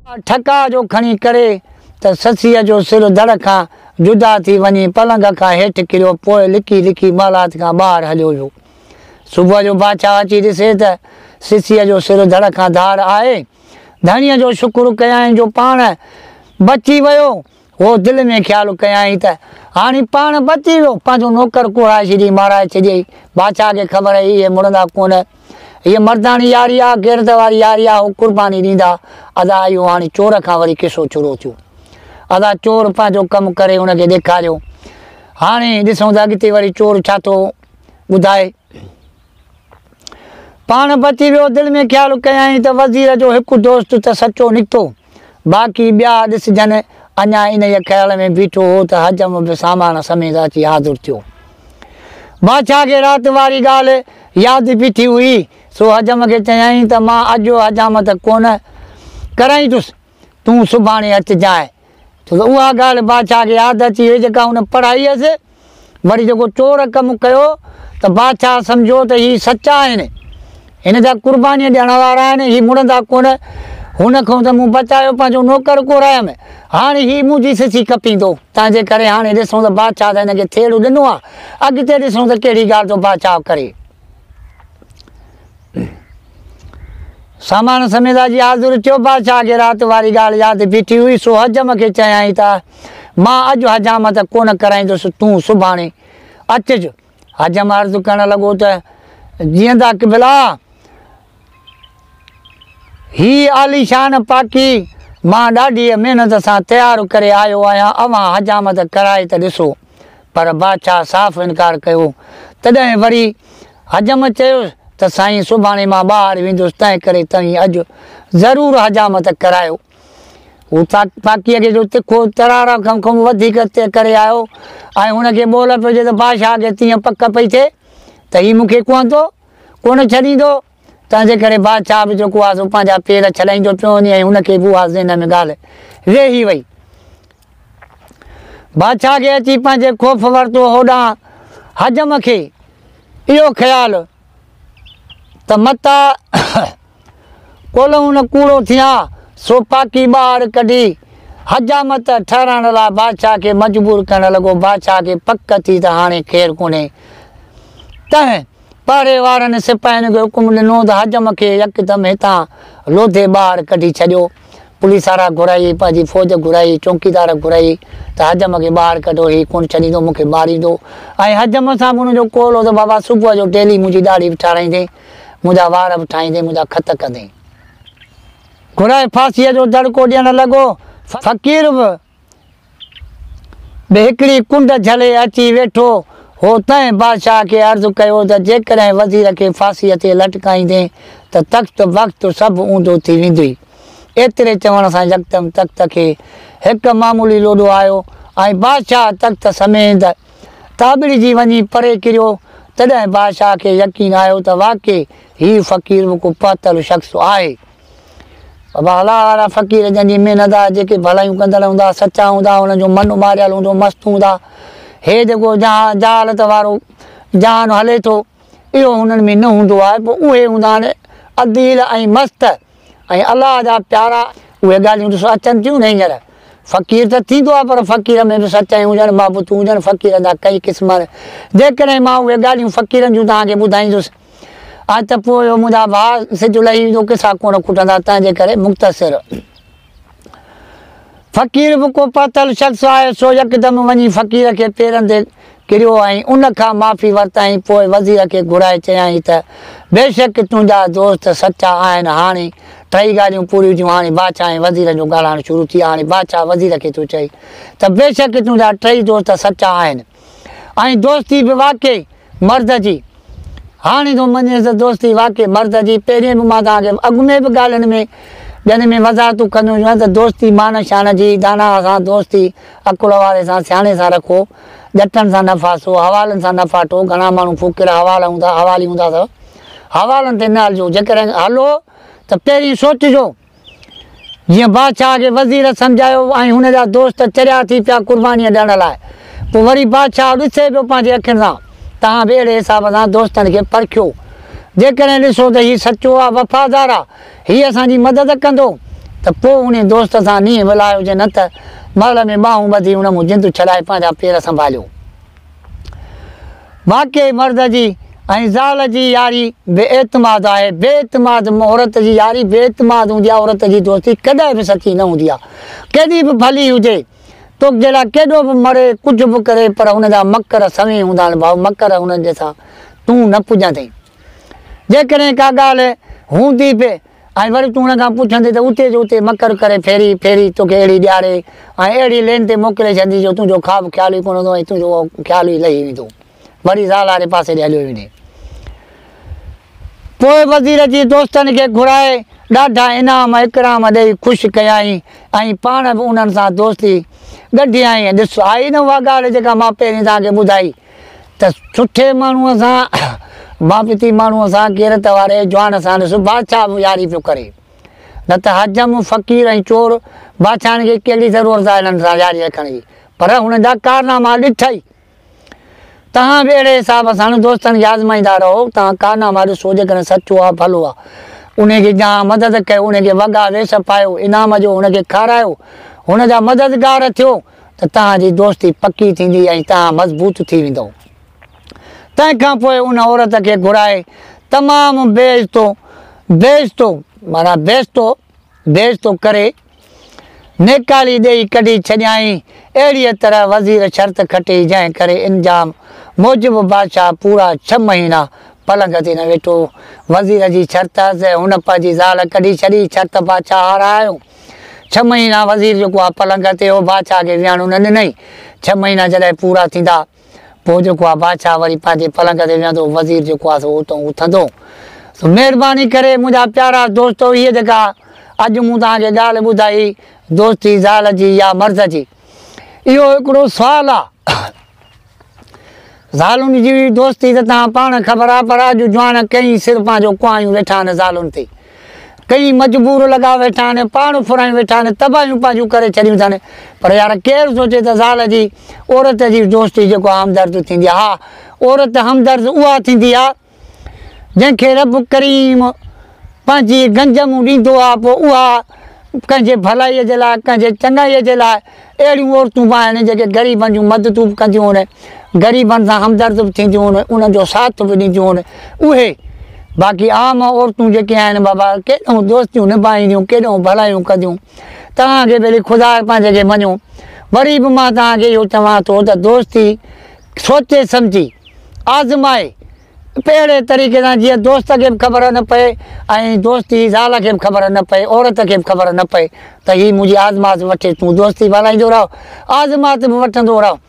ٺڪاء جو کڻي ڪري ته سسيء جو سر ڌڙ کان جدا ٿي وڃي پلنگ کان هيٺ ڪريو، پوء لڪي لڪي محلات کان ٻاهر هليو ويو. صبح جو بادشاهه اچي ڏسي ته سسيء جو سر ڌڙ کان ڌار آهي. ڌڻيء جو شڪر ڪيائين جو پاڻ بچي ويو. هو دل ۾ خيال ڪيائين ته هاڻي پاڻ بچي ويو، پنهنجو نوڪر ڪوڙائي ڇڏيئي، مارائي ڇڏيئي. بادشاهه کي خبر هئي اهي مڙندا ڪونه. هيء مرداڻي ياري آ، غيرت واري ياري آ، هو قرباني ڏيندا. ادا اهو هاڻي چور کان وري قصو شروع ٿيو. ادا چور پنهنجو ڪم ڪري هن کي ڏيکاريو. هاڻي ڏسون ته اڳتي وري چور ڇا ٿو ٻڌائي. پاڻ بچي ويو، دل ۾ خيال ڪيائين ته وزير جو هڪ دوست ته سچو نڪتو، باقي ٻيا ڏسجن. اڃا انهيء خيال ۾ بيٺو هو ته حجم به سامان سميت اچي حاضر ٿيو. بادشاهه کي رات واري ڳالهه ياد بيٺي هئي، سو حجم کي چيائين ته مان اڄ حجامت ڪونه ڪرائيندس، تون سڀاڻي اچجانء. ڇو ته اها ڳالهه بادشاهه کي ياد اچي وئي جيڪا هن پڙهائي هيس. وري جيڪو چور ڪم ڪيو ته بادشاهه سمجهيو ته هي سچا آهن، هن جا قربانيء ڏيڻ وارا آهن، هي مڙندا ڪونه. هن کان ته مون بچايو، پنهنجو نوڪر ڪورايم، هاڻي هي منهنجي سسي ڪپيندو. تنهن جي ڪري هاڻي ڏسون ته بادشاهه ته هن کي ٿيڙ ڏنو آهي، اڳتي ڏسون ته ڪهڙي ڳالهه ٿو بادشاهه ڪري. سامان سميت اچي حاضر ٿيو. بادشاهه کي رات واري ڳالهه ياد بيٺي هئي، سو حجم کي چيائين ته مان اڄ حجامت ڪونه ڪرائيندس، تون سڀاڻي اچج. حجم عرض ڪرڻ لڳو ته جيئندا قبلا! هي عاليشان پاڪي مان ڏاڍيء محنت سان تيار ڪري آيو آهيان، اوهان حجامت ڪرائي ته ڏسو. پر بادشاهه صاف انڪار ڪيو. تڏهن وري حجم چيس ته سائين سڀاڻي مان ٻاهر ويندس تنهن ڪري توهين اڄ ضرور حجامت ڪرايو. هو پاڪيء کي جو تکو ترار کان وڌيڪ ڪري آيو ۽ هن کي ٻول پيو چئي ته بادشاهه کي تيئن پڪ پئي ٿئي ته هي مون کي ڪوهندو ڪونه ڇڏيندو. تنهن جي ڪري بادشاهه به جيڪو آهي سو پنهنجا پير ڇڏائيندو پيو وڃي ۽ هن کي به اها ذهن ۾ ڳالهه ويهي وئي. بادشاهه کي اچي پنهنجي خوف ورتو هوڏانهن حجم کي اهو خيال ته متان ڪولهون نه ڪوڙو ٿيان، سو پاڪي ٻاهر ڪڍي حجامت ٺهرائڻ لاء بادشاهه کي مجبور ڪرڻ لڳو. بادشاهه کي پڪ ٿي ته هاڻي خير ڪونهي، تنهن پهري وارن سپاهين کي حڪم ڏنو ته حجم کي يڪدم هتان لوڌي ٻاهر ڪڍي ڇڏيو. پوليس وارا گهرائي، پنهنجي فوج گهرائي، چونڪيدار گهرائي ته حجم کي ٻاهر ڪڍو، هي ڪونه ڇڏيندو، مون کي ماريندو. ۽ حجم سان به ان جو قول هو ته بابا صبح جو ڊيلي منهنجي ڏاڙهي به ٺاراهيندين، منهنجا وار به ٺاهيندين، منهنجا خط ڪندين. گهرائي ڦاسيء جو دڙڪو ڏيڻ لڳو. فقير به به هڪڙي ڪنڊ جهلي اچي ويٺو هو، تنهن بادشاهه کي عرض ڪيو ته جيڪڏهن وزير کي ڦاسيء تي لٽڪائيندين ته تخت بخت سڀ اونڌو ٿي ويندوئي. ايتري چوڻ سان يڪدم تخت کي هڪ معمولي لوڏو آيو ۽ بادشاهه تخت سميت تاٻڙجي وڃي پري ڪريو. تڏهن بادشاهه کي يقين آيو ته واقعي هي فقير به ڪو پهتل شخص آهي. بابا الله وارا فقير جن جي محنت آ جيڪي ڀلايون ڪندڙ هوندا سچا هوندا انهن جو من ماريل هوندو مست هوندا هي جيڪو جهان جهالت وارو جهان هلي ٿو اهو هنن ۾ نه هوندو آهي پوء اهي هوندا آهن عديل ۽ مست ۽ الله جا پيارا اهي ڳالهيون ڏسو اچن ٿيون نه هينئر فقير ته ٿيندو آهي پر فقير ۾ به سچايون هجن محبتون هجن فقيرن جا ڪئي قسم آهن جيڪڏهن مان اهي ڳالهيون فقيرن جون توهان کي ٻڌائيندس آء ته پوء اهو منهنجا ڀاء سج لهي ويندو قصا ڪونه کٽندا تنهن جي ڪري مختصر فقير به ڪو پهتل شخص آهي سو يڪدم وڃي فقير کي پيرن تي ڪريو ۽ ان کان معافي ورتائين پوء وزير کي گهرائي چيائين ته بيشڪ تنهنجا دوست سچا آهن هاڻي ٽئي ڳالهيون پوريون ٿيون هاڻي بادشاهه ۽ وزيرن جو ڳالهائڻ شروع ٿي هاڻي بادشاهه وزير کي ٿو چئي ته بيشڪ تنهنجا ٽئي دوست سچا آهن ۽ دوستي به واقعي مرد جي هاڻي ٿو مڃيس ته دوستي واقعي مرد جي پهرين به مان توهان کي اڳ ۾ به ڳالهين ۾ ٻين ۾ وضاحتون ڪندو هيس ته دوستي مان شان جي داناء سان دوستي عقل واري سان سياڻي سان رکو ڄٽن سان نه ڦاسو حوالن سان نه ڦاٽو گهڻا ماڻهو ڦوڪير حوالا هوندا حوالي هوندا اٿو حوالن تي نه هلجو جيڪڏهن هلو ته پهرين سوچجو جيئن بادشاهه کي وزير سمجهايو ۽ هن جا دوست چريا ٿي پيا قربانيء ڏيڻ لاء. پوء وري بادشاهه ڏسي پيو پنهنجي اکين سان. توهان به اهڙي حساب سان دوستن کي پرکيو. جيڪڏهن ڏسو ته هي سچو آ، وفادار آ، هي اسان جي مدد ڪندو، ته پوء انهي دوست سان نينهن ملايو جي نه ته محل ۾ ٻانهون ٻڌي ان مون جند ڇڏائي پنهنجا پير سنڀاليو. واقعي مرد جي ۽ زال جي ياري بي اعتماد آهي. بي اعتماد عورت جي ياري بي اعتماد هوندي آهي. عورت جي دوستي ڪڏهن به سچي نه هوندي آهي. ڪيڏي به ڀلي هجي، توک جي لاء ڪيڏو به مڙي، ڪجهه به ڪري پر هن جا مڪر سوين هوندا آهن ڀائو مڪر هنن جي سان تون نه پڄندين. جيڪڏهن ڪا ڳالهه هوندي به ۽ وري تون هن کان پڇندين ته اتي جو اتي مڪر ڪري ڦيري ڦيري توکي اهڙي ڏياري ۽ اهڙي لين تي موڪلي ڇڏندي جو تنهنجو خواب خيال ئي ڪونه هوندو ۽ تنهنجو اهو خيال ئي لهي ويندو. وري زال واري پاسي ڏي هليو ويندين. پوء وزير جي دوستن کي گهرائي ڏاڍا انعام اڪرام ڏيئي خوش ڪيائين ۽ پاڻ به انهن سان دوستي ڳنڍيائين. ڏس آئي نه اها ڳالهه جيڪا مان پهرين توهان کي ٻڌائي ته سٺي ماڻهوء سان ڀاپتي ماڻهوء سان غيرت واري جوان سان ڏس بادشاهه به ياري پيو ڪري نه ته حجم، فقير ۽ چور بادشاهن کي ڪهڙي ضرورت آهي انهن سان ياري رکڻ جي پر هنن جا ڪارناما ڏٺئي. توهان به اهڙي حساب سان دوستن کي آزمائيندا رهو، توهان ڪارناما ڏسو جيڪڏهن سچو آهي ڀلو آهي انهي کي جان مدد ڪيو انهي کي وڳا ويس پايو انعام جو هن کي کارايو هن جا مددگار ٿيو ته توهان جي دوستي پڪي ٿيندي ۽ توهان مضبوط ٿي ويندؤ. تنهن کان پوء ان عورت کي گهرائي تمام بي عزتو بي عزتو معنيٰ بيستو بيعزتو ڪري نيڪالي ڏيئي ڪڍي ڇڏيائين. اهڙيء طرح وزير شرط کٽي، جنهن ڪري انجام موجب بادشاهه پورا ڇهه مهينا پلنگ تي نه ويٺو. وزير جي شرط هئس، هن پنهنجي زال ڪڍي ڇڏي، شرط بادشاهه هارايو. ڇهه مهينا وزير جيڪو آهي پلنگ تي هو، بادشاهه کي ويهڻ نه ڏنائين. ڇهه مهينا جڏهن پورا ٿيندا، پوء جيڪو آ بادشاهه وري پنهنجي پلنگ تي ويهندو، وزير جيڪو آ سو اتان اٿندو. سو مهرباني ڪري منهنجا پيارا دوستو هيء جيڪا اڄ مون توهان کي ڳالهه ٻڌائي دوستي زال جي يا مرد جي اهو هڪڙو سوال آ. زالن جي دوستي ته توهان پاڻ خبر آ پر اڄ جواڻ ڪئين سر پنهنجو ڪهايون ويٺا آهن زالن تي. ڪئين مجبور لڳا ويٺا آهن، پاڻ ڦرايون ويٺا آهن، تباهيون پنهنجون ڪري ڇڏيون اٿن، پر يار ڪير سوچي ته زال جي عورت جي دوستي جيڪو همدرد ٿيندي آهي، ها عورت همدرد اها ٿيندي آهي جنهن کي رب ڪريم پنهنجي گنج مون ڏيندو آهي پوء اها ڪنهن جي ڀلائي جي لاء ڪنهن جي چڱائي جي لاء اهڙيون عورتون به آهن جيڪي غريبن جون مددون به ڪنديون آهن، غريبن سان همدرد به ٿينديون آهن، انهن جو ساٿ به ڏينديون آهن، اهي باقي عام عورتون جيڪي آهن بابا ڪيڏانهن دوستيون نڀائينديون ڪيڏانهن ڀلايون ڪنديون، توهان کي ڀلي خدا پنهنجي کي مڃو وري به مان توهان کي اهو چوان ٿو ته دوستي سوچي سمجهي آزمائي اهڙي طريقي سان جيئن دوست کي به خبر نه پئي ۽ دوست جي زال کي به خبر نه پئي، عورت کي به خبر نه پئي ته هي منهنجي آزماس وٺي تون دوستي به هلائيندو رهه، آزماس به وٺندو رهه.